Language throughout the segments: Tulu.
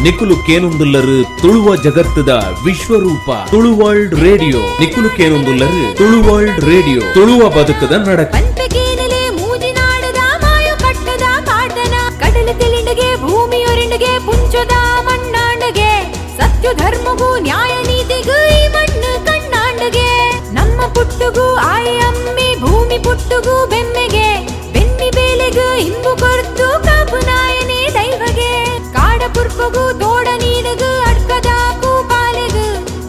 ನಿಕುಲು ಕೇನುಂದುಲ್ಲರು ತುಳುವ ಜಗತ್ತದ ವಿಶ್ವರೂಪ ತುಳುವರ್ಲ್ಡ್ ರೇಡಿಯೋ. ನಿಕುಲು ಕೇನುಂದುಲ್ಲರು ತುಳುವರ್ಲ್ಡ್ ರೇಡಿಯೋ, ತುಳುವ ಬದುಕದ ನಡಕ. ಪನ್ಪೆಗೇನಲೆ ಮೂಜಿನಾಡದ ಮಾಯು ಕಟ್ಟದ ಪಾಡ್ದನ, ಕಡಲ ತೆಲಿಂಡಗೆ ಭೂಮಿಯೊರಿಂಡಗೆ ಪುಂಚದ ಮಣ್ಣಾಂಡಗೆ, ಸತ್ಯ ಧರ್ಮಗೂ ನ್ಯಾಯ ನೀತಿಗೂ ಈ ಮಣ್ಣು ಕಣ್ಣಾಂಡಗೆ, ನಮ್ಮ ಪುಟ್ಟುಗೂ ಆಯ ಅಮ್ಮೆ ಭೂಮಿ ಪುಟ್ಟುಗೂ ಬೆಮ್ಮೆಗೆ, ಬೆನ್ನಿ ಬೇಲೆಗೂ ಇಂಬು ಕೊರ್ತು ಕಾಪು ನಾಯನೇ ದೈವಗೆ, ಕಾಡ ಪುರ್ಪಗೂ ತೋಡ ನೀಡಗು ಅಡ್ಕದ ಕೂಪಾಲೆಗು,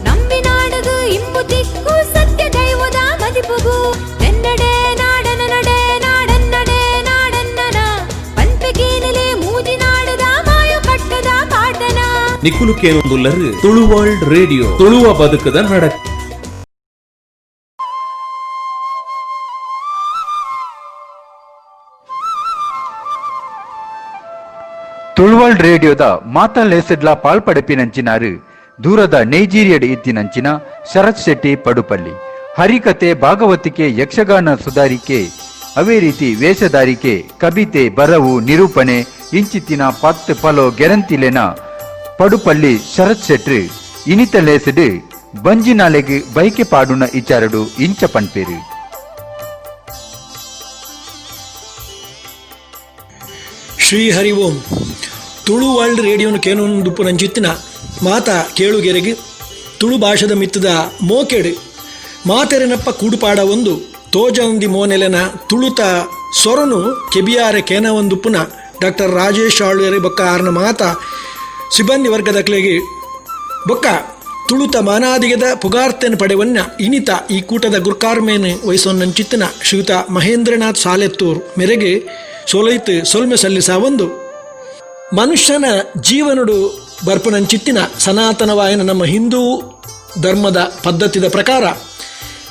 ನಂಬಿನಾಡಗು ಇಂಬು ತಿಕ್ಕು ಸತ್ಯ ದೈವದ ಮದಿಪುಗು, ತೆನ್ನಡೆ ನಾಡನ ನಡೆ ನಾಡನ್ನಡೆ ನಾಡನ್ನನ, ಪನ್ಪೆಗೇನಲೆ ಮೂಜಿನಾಡದ ಮಾಯು ಕಟ್ಟದ ಪಾಡ್ದನ. ನಿಕುಲು ಕೇನುಂದುಲ್ಲರು ತುಳುವರ್ಲ್ಡ್ ರೇಡಿಯೋ, ತುಳುವ ಬದುಕದ ನಡಕ. ತುಳುವಲ್ ರೇಡಿಯೋದ ಮಾತಾ ಲೇಸಡ್ಲ ಪಾಲ್ಪಡೆಪಿನಂಚಿನಾರು ದೂರದ ನೈಜೀರಿಯಡ್ ಇತ್ತಿನಂಚಿನ ಶರತ್ ಶೆಟ್ಟಿ ಪಡುಪಲ್ಲಿ. ಹರಿಕತೆ, ಭಾಗವತಿಕೆ, ಯಕ್ಷಗಾನ ಸುಧಾರಿಕೆ, ಅವೇ ರೀತಿ ವೇಷಧಾರಿಕೆ, ಕವಿತೆ, ಬರವು, ನಿರೂಪಣೆ ಇಂಚಿತ್ತಿನ ಪತ್ತು ಪಲೋ ಗೆರಂತಿಲೆನ ಪಡುಪಲ್ಲಿ ಶರತ್ ಶೆಟ್ರು ಇನಿತ ಲೇಸಡ್ ಬಂಜಿನಾಲೆಗ್ ಬೈಕೆ ಪಾಡುನ ಇಚಾರಡು ಇಂಚ ಪನ್ಪೇರು. ಶ್ರೀ ಹರಿ ಓಂ. ತುಳು ವರ್ಲ್ಡ್ ರೇಡಿಯೋನು ಕೇನೊಂದುಪ್ಪು ನಂಚಿತ್ತಿನ ಮಾತ ಕೇಳುಗೆರೆಗೆ, ತುಳು ಭಾಷೆದ ಮಿತ್ತದ ಮೋಕೆಡು ಮಾತೆರೆನಪ್ಪ ಕೂಡುಪಾಡ ಒಂದು ತೋಜಂದಿ ಮೋನೆಲೆನ ತುಳುತ ಸೊರನು ಕೆಬಿಯಾರೆ ಕೇನ ಒಂದುಪ್ಪುನ ಡಾಕ್ಟರ್ ರಾಜೇಶ್ ಆಳ್ವೆರೆ ಬೊಕ್ಕ ಆರ್ನ ಮಾತ ಸಿಬ್ಬಂದಿ ವರ್ಗದಕ್ಲೆಗೆ ಬೊಕ್ಕ ತುಳುತ ಮಾನಾದಿಗದ ಪುಗಾರ್ತೆನ್ ಪಡೆವನ್ನ ಇನಿತ ಈ ಕೂಟದ ಗುರ್ಕಾರ್ಮೇನ್ ವಹಿಸೊನ್ನಂಚಿತ್ತಿನ ಶ್ರೀಯುತ ಮಹೇಂದ್ರನಾಥ್ ಸಾಲೆತ್ತೂರ್ ಮೆರೆಗೆ ಸೋಲೈತ್ ಸೊಲ್ಮೆ ಸಲ್ಲಿಸ ಒಂದು ಮನುಷ್ಯನ ಜೀವನಡು ಬರ್ಪನಂಚಿತ್ತಿನ ಸನಾತನವಾಯನ ನಮ್ಮ ಹಿಂದೂ ಧರ್ಮದ ಪದ್ಧತಿದ ಪ್ರಕಾರ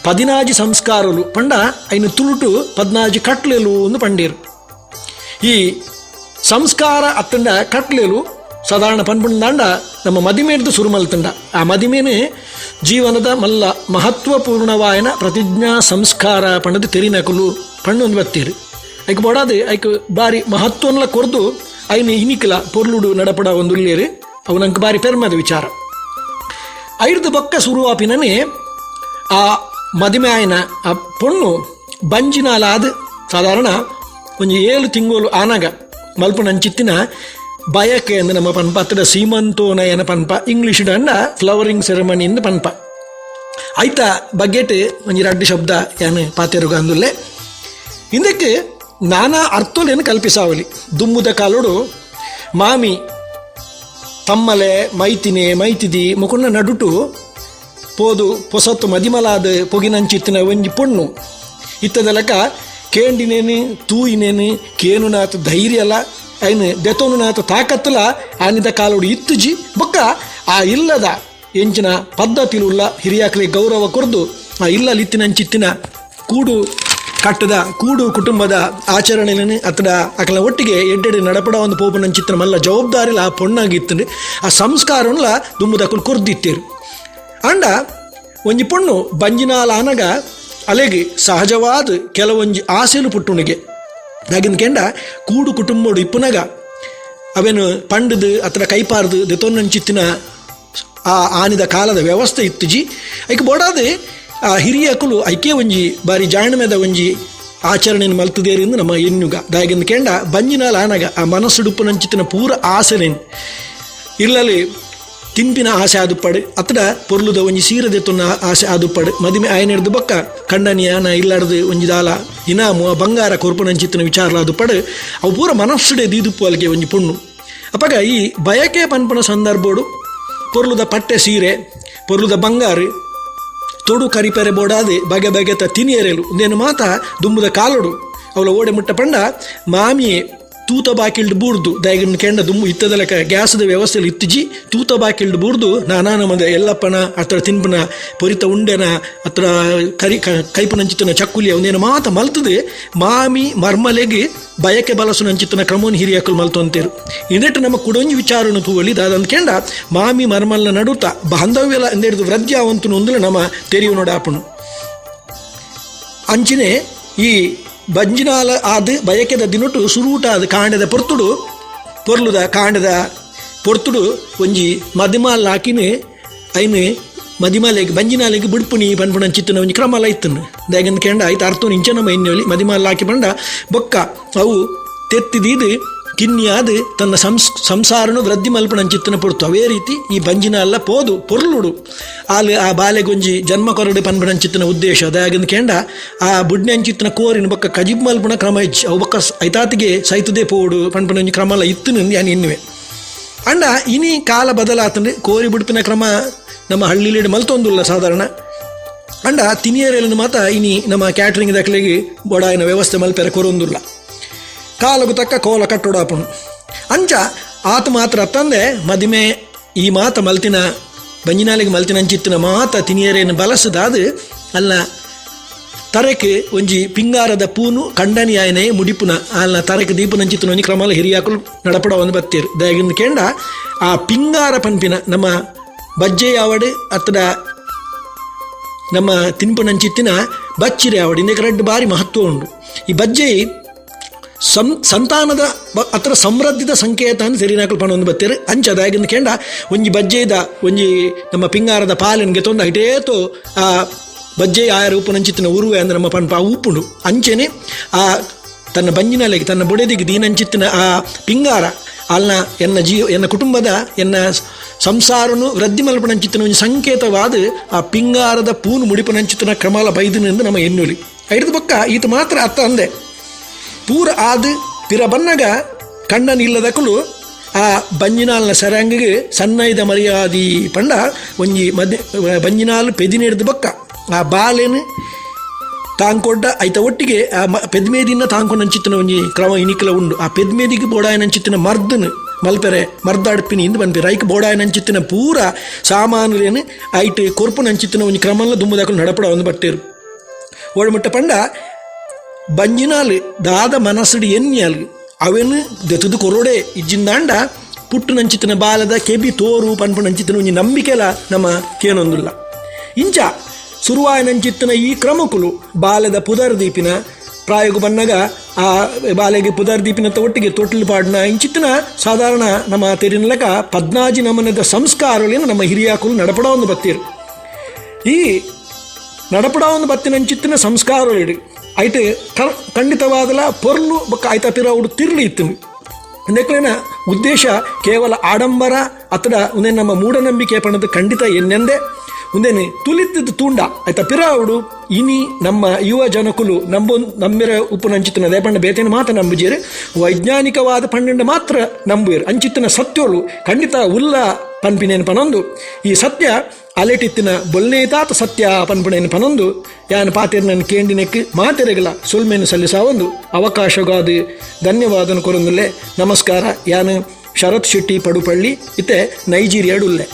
ಪದಿನಾಜಿ ಸಂಸ್ಕಾರಲು ಪಂಡ ಐನು ತುಳುಟು ಪದ್ನಾಜಿ ಕಟ್ಲೆಲು ಒಂದು ಪಂಡೀರು. ಈ ಸಂಸ್ಕಾರ ಅತ್ತಂಡ ಕಟ್ಲೆಲು ಸಾಧಾರಣ ಪನ್ಪುಂಡಾಂಡ ನಮ್ಮ ಮದಿಮೇರ್ದು ಸುರುಮಲ್ತಂಡ. ಆ ಮದಿಮೇನೆ ಜೀವನದ ಮಲ್ಲ ಮಹತ್ವಪೂರ್ಣವಾಯನ ಪ್ರತಿಜ್ಞಾ ಸಂಸ್ಕಾರ ಪಂಡದು ತೆರಿನಕುಲು ಪಣ್ಣೊಂದು ಬತ್ತೀರು. ಐಕ್ ಬೋಡಾದೆ ಐಕ್ ಬಾರಿ ಮಹತ್ವನ್ಲ ಕೊರ್ದು ಐನ ಇನಿಕಲ ಪೊರ್ಲುಡು ನಡಪಡ ಒಂದು ಉಲ್ಲೇರು. ಅವು ನಂಗೆ ಬಾರಿ ಪೆರ್ಮದ ವಿಚಾರ. ಐರ್ದು ಬೊಕ್ಕ ಸುರುವಾಪಿನನೆ ಆ ಮದಿಮೆ ಆಯ್ನ ಆ ಪೊಣ್ಣು ಬಂಜಿನಾಲಾದ ಸಾಧಾರಣ ಒಂಜಿ 7 ತಿಂಗಳು ಆನಾಗ ಮಲ್ಪುನಂಚಿತ್ತಿನ ಬಯಕೆ ಎಂದು ನಮ್ಮ ಪನ್ಪ ಅತ್ತಡ ಸೀಮಂತೋನಯನ ಪನ್ಪ, ಇಂಗ್ಲೀಷ್ ಅಂಡ ಫ್ಲವರಿಂಗ್ ಸೆರೆಮನಿ ಎಂದು ಪನ್ಪ. ಐತ ಬಗ್ಗೆಟ್ ಒಂಜಿ ರಡ್ಡು ಶಬ್ದ ಯಾನು ಪಾತೆರುಗ ಅಂದುಲ್ಲೆ. ಇಂದಕ್ಕೆ ನಾನಾ ಅರ್ಥಲೇನು ಕಲ್ಪಿಸಾವಲಿ. ದುಮ್ಮುದ ಕಾಲೋಡು ಮಾಮಿ ತಮ್ಮಲೆ ಮೈತಿನೆ ಮೈತಿದಿ ಮುಕುಂಡ ನಡುಟು ಪೋದು ಪೊಸತ್ತು ಮದಿಮಲಾದ ಪೊಗಿನಂಚಿತ್ತಿನ ಒಂಜಿ ಪೊಣ್ಣು ಇತ್ತದ ಲೆಕ್ಕ ಕೇಂಡಿನೇನು ತೂಯಿನೇನು ಕೇನುನಾಥ ಧೈರ್ಯಲ ಐನು ದೆತೋನುನಾಥ ತಾಕತ್ತಲ ಆನಿದ ಕಾಲೋಡು ಇತ್ತುಜಿ. ಬೊಕ್ಕ ಆ ಇಲ್ಲದ ಎಂಚಿನ ಪದ್ಧತಿಲುಳ್ಳ ಹಿರಿಯಾಕ್ಲಿ ಗೌರವ ಕೊರ್ದು ಆ ಇಲ್ಲಲಿತ್ತಿನಂಚಿತ್ತಿನ ಕೂಡು ಕಟ್ಟದ ಕೂಡು ಕುಟುಂಬದ ಆಚರಣೆಯನ್ನು ಅತಡ ಅಕಲ ಒಟ್ಟಿಗೆ ಎಡ್ಡೆಡೆ ನಡಪಡ ಒಂದು ಪೋಪನಂಚಿತ್ತಿನ ಮಲ್ಲ ಜವಾಬ್ದಾರಿಲ ಆ ಪೊಣ್ಣಾಗಿತ್ತು. ಆ ಸಂಸ್ಕಾರನ್ಲ ದುಂಬುದಕುಲು ಕೊರ್ದಿತ್ತೇರು. ಅಂಡ ಒಂಜಿ ಪೊಣ್ಣು ಬಂಜಿನಾಲ ಆನಗ ಅಲೆಗೆ ಸಹಜವಾದ ಕೆಲವೊಂಜಿ ಆಸೆಲು ಪುಟ್ಟುಣಿಗೆ ದಾಗಿನ ಕೆಂಡ ಕೂಡು ಕುಟುಂಬಡು ಇಪ್ಪುನಗ ಅವೇನು ಪಂಡದು ಅತ್ರ ಕೈಪಾರ್ದು ದೆತೊನ್ನಂಚಿತ್ತಿನ ಆ ಆನಿದ ಕಾಲದ ವ್ಯವಸ್ಥೆ ಇತ್ತುಜಿ. ಐಕ್ ಬೋಡಾದೆ ಆ ಹಿರಿಯಕುಲು ಐಕೆ ಒಂಜಿ ಬಾರಿ ಜಾಣ್ಮೆದ ಒಂಜಿ ಆಚರಣೆಯನ್ನು ಮಲ್ತದೇರಿಂದ ನಮ್ಮ ಎನ್ನುಗ. ದಾಗಿಂದ ಕೆಂಡ ಬಂಜಿನಾಲ ಆನಗ ಆ ಮನಸ್ಸುಡುಪ್ಪುನಂಚಿತ್ತಿನ ಪೂರ ಆಸೆನೇನು ಇಲ್ಲಲ್ಲಿ ತಿನ್ಪಿನ ಆಸೆ ಆದುಪ್ಪಡು ಅತ್ತಡ ಪೊರ್ಲುದ ಒಂಜಿ ಸೀರೆ ತುನ್ನ ಆಸೆ ಆದುಪ್ಪಡು, ಮದಿಮೆ ಆಯನೆಡ್ದು ಬೊಕ್ಕ ಕಂಡನಿಯಾನ ಇಲ್ಲಾಡ್ದು ಒಂಜಿ ದಾಲ ಇನಾಮು ಆ ಬಂಗಾರ ಕೊರ್ಪುನಂಚಿತ್ತಿನ ವಿಚಾರ ಆದುಪ್ಪಡು ಅವು ಪೂರ ಮನಸ್ಸುಡೆ ದೀದುಪ್ಪು ಅಲ್ಲಿಗೆ ಒಂಜಿ ಪೊಣ್ಣು. ಅಪಗ ಈ ಬಯಕೆ ಪನ್ಪನ ಸಂದರ್ಭೋಡು ಪೊರ್ಲುದ ಪಟ್ಟೆ ಸೀರೆ, ಪೊರ್ಲುದ ಬಂಗಾರು, ತೊಡು ಕರಿಪೆರೆ ಬೋಡಾದೆ ಬಗೆ ಬಗೆತ ತಿನಿಯರೆಲು ನೇನು ಮಾತ ದುಂಬುದ ಕಾಲೋಡು ಅವಳ ಓಡೆ ಮುಟ್ಟ ಪಂಡ ಮಾಮಿಯೇ ತೂತ ಬಾಕಿಲ್ಡ್ ಬೂರ್ದು ದಯಗನ್ ಕೆಂಡ ದುಂಬು ಇತ್ತದ ಲೆಕ್ಕ ಗ್ಯಾಸದ ವ್ಯವಸ್ಥೆಯಲ್ಲಿ ಇತ್ತಿಜಿ. ತೂತ ಬಾಕಿಲ್ಡ್ ಬೂರ್ದು ನಾನಾ ನಮ್ಮದ ಎಲ್ಲಪ್ಪನ ಅತ್ರ ತಿನ್ಪನ ಪೊರಿತ ಉಂಡೆನ ಅತ್ರ ಕರಿ ಕೈಪನಂಚಿತ್ತನ ಚಕ್ಕುಲಿ ಅವನೇನು ಮಾತ ಮಲ್ತದೆ ಮಾಮಿ ಮರ್ಮಲೆಗೆ ಬಯಕೆ ಬಲಸುನಂಚಿತ್ತನ ಕ್ರಮೋನ್ ಹಿರಿಯಕುಲು ಮಲ್ತು ಅಂತೇರು. ಇನ್ನೆಟ್ಟು ನಮ್ಮ ಕುಡೊಂಜಿ ವಿಚಾರನು ತೂವಳಿ ದಾದಂತ ಕೆಂಡ ಮಾಮಿ ಮರ್ಮಲ್ನ ನಡುತ ಬಾಂಧವ್ಯಲ ಎಂದೆಡ್ದು ವೃದ್ಧಿ ಅವಂತು ಒಂದುಲ ನಮ್ಮ ತೆರಿಯು ನೋಡಾಪುಣು. ಅಂಚಿನೆ ಈ ಬಂಜಿನಾಲ ಆದ್ ಬಯಕೆದ ದಿನೊಟು ಸುರೂಟ ಅದು ಕಾಂಡದ ಪೊರ್ತುಡು ಪೊರ್ಲುದ ಕಾಂಡದ ಪೊರ್ತುಡು ಒಂಜಿ ಮದಿಮಾಲ್ ಹಾಕಿನ ಐನು ಮದಿಮಾಲೆಗ್ ಬಂಜಿನಾಲೆಗ್ ಬುಡ್ಪುನಿ ಪನ್ಪುನ ಚಿತ್ತನ ಒಂಜಿ ಕ್ರಮಲ ಇತ್ತನು. ದಾಯೆಗಂದ್ ಕೇಂಡ ಐತ ಅರ್ಥನು ಇಂಚ ನಮ್ಮ ಎಣ್ಣೆಲಿ ಮದಿಮಾಲ್ ಹಾಕಿ ಪಂಡ ಬೊಕ್ಕ ಅವು ತೆತ್ತಿದೀದು ಕಿನ್ನಿಯಾದ ತನ್ನ ಸಂಸಾರನು ವೃದ್ಧಿ ಮಲ್ಪಣಂಚಿತ್ತನ ಪೊರ್ತು. ಅವೇ ರೀತಿ ಈ ಬಂಜಿನಾಲ ಪೋದು ಪೊರ್ಲುಡು ಆಲ್ ಆ ಬಾಲೆಗೊಂಜಿ ಜನ್ಮ ಕೊರಡು ಪನ್ಪಣಂಚಿತ್ತನ ಉದ್ದೇಶ. ದಾಯೆಗಂದ್ ಕೇಂಡ ಆ ಬುಡ್ನಂಚಿತ್ತನ ಕೋರಿನ ಬೊಕ್ಕ ಕಜಿಬ್ ಮಲ್ಪುನ ಕ್ರಮ ಇಜ್ಜಿ, ಅವು ಬೊಕ್ಕ ಐತಾತಿಗೆ ಸೈತದೇ ಪೋಡು ಪನ್ಪುನ ಕ್ರಮಲ ಇತ್ತನು ಯಾನ್ ಎನ್ನುವೆ. ಅಂಡ ಇನಿ ಕಾಲ ಬದಲಾತಂಡು ಕೋರಿ ಬುಡ್ಪಿನ ಕ್ರಮ ನಮ್ಮ ಹಳ್ಳಿಲಿಡ್ ಮಲ್ತೊಂದುಲ್ಲ ಸಾಧಾರಣ. ಅಂಡ ತಿನಿಯರೆಲ್ಲ ಮಾತ ಇನಿ ನಮ್ಮ ಕ್ಯಾಟ್ರಿಂಗ್ ದಕ್ಲೆಗೆ ಬೊಡಾಯಿನ ವ್ಯವಸ್ಥೆ ಮಲ್ಪೆರೆ ಕೊರೊಂದುಲ್ಲ. ಕಾಲಗು ತಕ್ಕ ಕೋಲ ಕಟ್ಟೋಡಾಪುಣು ಅಂಚ ಆತ ಮಾತ್ರ ತಂದೆ ಮದಿಮೆ ಈ ಮಾತ ಮಲ್ತಿನ ಬಂಜಿನಾಲಿಗೆ ಮಲ್ತಿನ ಅಂಚಿತ್ತಿನ ಮಾತ ತಿನಿಯರೇನು ಬಲಸದಾದ ಅಲ್ಲ ತರೆಕ್ ಒಂಜಿ ಪಿಂಗಾರದ ಪೂನು ಕಂಡನಿಯಾಯನೇ ಮುಡಿಪುನ ಅಲ್ಲ ತರೆಕ್ ದೀಪನಂಚಿತ್ತಿನ ಒಂಜಿ ಕ್ರಮಲ ಹಿರಿಯಾಕುಲು ನಡಪಡ ಒಂದು ಬತ್ತೇರು. ದಯಗಿಂದ ಕೇಂಡ ಆ ಪಿಂಗಾರ ಪನ್ಪಿನ ನಮ್ಮ ಬಜ್ಜೆ ಯಾವಡು ಅತ್ತಡ ನಮ್ಮ ತಿನ್ಪುನಂಚಿತ್ತಿನ ಬಚ್ಚಿರೆ ಯಾವಡು ಇಂದಕ್ಕೆ ರಡ್ಡು ಬಾರಿ ಮಹತ್ವ ಉಂಡು. ಈ ಬಜ್ಜೆ ಸಂತಾನದ ಅತ್ರ ಸಮೃದ್ಧಿದ ಸಂಕೇತ ಅಂತ ಸೆರಿನಾಕಲ್ ಪಣ ಒಂದು ಬತ್ತೇರು. ಅಂಚ ದಾಯಗಿಂದ ಕೇಂಡ ಒಂಜಿ ಬಜ್ಜೆದ ಒಂಜಿ ನಮ್ಮ ಪಿಂಗಾರದ ಪಾಲಿನ್ಗೆ ತೊಂದ ಹಿಟೇತೋ ಆ ಬಜ್ಜೆ ಆಯ ರೂಪನಂಚಿತ್ತಿನ ಉರುವೆ ಅಂದ್ರೆ ನಮ್ಮ ಪನ್ಪ ಆ ಉಪ್ಪುಂಡು. ಅಂಚೆನೆ ಆ ತನ್ನ ಬಂಜಿನಲೆಗೆ ತನ್ನ ಬೊಡೆದಿಗೆ ದೀನಂಚಿತ್ತಿನ ಆ ಪಿಂಗಾರ ಅಲ್ನ ಎನ್ನ ಜೀವ ಎನ್ನ ಕುಟುಂಬದ ಎನ್ನ ಸಂಸಾರನು ವೃದ್ಧಿ ಮಲ್ಪನಂಚಿತ್ತಿನ ಒಂಜಿ ಸಂಕೇತವಾದ ಆ ಪಿಂಗಾರದ ಪೂನು ಮುಡಿಪನಂಚಿತ್ತಿನ ಕ್ರಮಲ ಬೈದಿನಿಂದ ನಮ್ಮ ಎನ್ನುಲಿ ಐದು ಬೊಕ್ಕ ಈತ ಮಾತ್ರ ಅತ್ತ ಅಂದೆ ಪೂರ ಆದ್ ಪಿರ ಬನ್ನಗ ಕಣ್ಣನ್ ಇಲ್ಲದಕುಲು ಆ ಬಂಜಿನಾಲ್ನ ಸರಂಗಿಗೆ ಸನ್ನೈದ ಮರ್ಯಾದಿ ಪಂಡ ಒಂಜಿ ಮದ್ ಬಂಜಿನಾಲ್ ಪೆದಿನೆಡ್ದು ಬೊಕ್ಕ ಆ ಬಾಲೆನು ತಾಂಕೊಡ್ಡ ಐತ ಒಟ್ಟಿಗೆ ಆ ಪೆದ್ಮೇದಿನ ತಾಂಕೊಂಡಂಚಿತ್ತಿನ ಒಂಜಿ ಕ್ರಮ ಇನಿಕಲ ಉಂಡು. ಆ ಪೆದ್ಮೇದಿಗೆ ಬೋಡಾಯನಂಚಿತ್ತಿನ ಮರ್ದನು ಮಲ್ಪೆರೆ ಮರ್ದಾಡ್ಪಿನಿ ಇಂದು ಪನ್ಪೆರ್. ಐಕ್ ಬೋಡಾಯನಂಚಿತ್ತಿನ ಪೂರ ಸಾಮಾನುಲೇನು ಐಟ್ ಕೊರ್ಪುನಂಚಿತ್ತಿನ ಒಂಜಿ ಕ್ರಮಲ ದುಂಬುದಕುಲು ನಡಪಡ ಒಂದು ಬಟ್ಟೇರು. ಓಡಮುಟ್ಟ ಪಂಡ ಬಂಜಿನಾಲ್ ದಾದ ಮನಸ್ಸುಡು ಎನ್ನಿಯಲ್ ಅವೆನು ದೆತುದು ಕೊರೋಡೆ ಇಜ್ಜಿಂದಾಂಡ ಪುಟ್ಟು ನಂಚಿತ್ತಿನ ಬಾಲದ ಕೆಬಿ ತೋರು ಪನ್ಪು ನಂಚಿತ್ತಿನ ಒಂಜಿ ನಂಬಿಕೆಲ ನಮ್ಮ ಕೇನೊಂದುಲ್ಲ. ಇಂಚ ಸುರುವಾಯ ನಂಚಿತ್ತಿನ ಈ ಕ್ರಮಕುಲು ಬಾಲದ ಪುದರ್ ದೀಪಿನ ಪ್ರಾಯಗು ಬನ್ನಗ ಆ ಬಾಲೆಗೆ ಪುದರ್ ದೀಪಿನತ್ತ ಒಟ್ಟಿಗೆ ತೊಟ್ಟಿಲು ಪಾಡಿನ ಇಂಚಿತ್ತಿನ ಸಾಧಾರಣ ನಮ್ಮ ತೆರಿನಲಕ ಪದ್ನಾಜಿ ನಮನದ ಸಂಸ್ಕಾರಗಳೇನು ನಮ್ಮ ಹಿರಿಯಾಕುಲು ನಡಪಡ ಒಂದು ಬತ್ತೀರು. ಈ ನಡಪಡ ಒಂದು ಬತ್ತಿನ ಅಂಚಿತ್ತಿನ ಸಂಸ್ಕಾರಗಳು ಐಟ್ ಖಂಡಿತವಾದಲ ಪೊರ್ಲು ಬೊಕ್ಕ ಐತ ಪಿರವುಡು ತಿರ್ಲು ಇತ್ತು. ನೆಕ್ಲೆನ ಉದ್ದೇಶ ಕೇವಲ ಆಡಂಬರ ಅತಡ ಉಂದೆ ನಮ್ಮ ಮೂಢನಂಬಿಕೆ ಪಣದ ಖಂಡಿತ ಎನ್ನೆಂದೆ ಉಂದೇನೆ ತುಲಿತ್ತಿದ್ದು ತೂಂಡ ಆಯ್ತ ಪಿರಾವುಡು ಇನಿ ನಮ್ಮ ಯುವ ಜನಕುಲು ನಂಬೊ ನಮ್ಮಿರ ಉಪ್ಪು ನಂಚಿತ್ತಿನ ದೇಪಣ್ಣ ಬೇತೇನ ಮಾತ್ರ ನಂಬುಜೇರು, ವೈಜ್ಞಾನಿಕವಾದ ಪಣ್ಣಂಡ ಮಾತ್ರ ನಂಬುವೇರು. ಅಂಚಿತ್ತಿನ ಸತ್ಯೋಳು ಖಂಡಿತ ಉಲ್ಲ ಪನ್ಪಿನೇನು ಪನೊಂದು ಈ ಸತ್ಯ ಅಲೆಟಿತ್ತಿನ ಬೊಲ್ನೇತಾತ ಸತ್ಯ ಪನ್ಪುಣೇನು ಪನೊಂದು ಯಾನ್ ಪಾತಿರ್ನನ್ ಕೇಂಡಿನೆಕ್ ಮಾತೆರೆಗಲ ಸುಲ್ಮೇನು ಸಲ್ಲಿಸಾವೊಂದು ಅವಕಾಶಗಾದ ಧನ್ಯವಾದನು ಕೊರೊಂದುಲ್ಲೆ. ನಮಸ್ಕಾರ. ಯಾನ್ ಶರತ್ ಶೆಟ್ಟಿ ಪಡುಪಳ್ಳಿ ಇತ್ತೆ ನೈಜೀರಿಯಾಡುಲ್ಲೆ.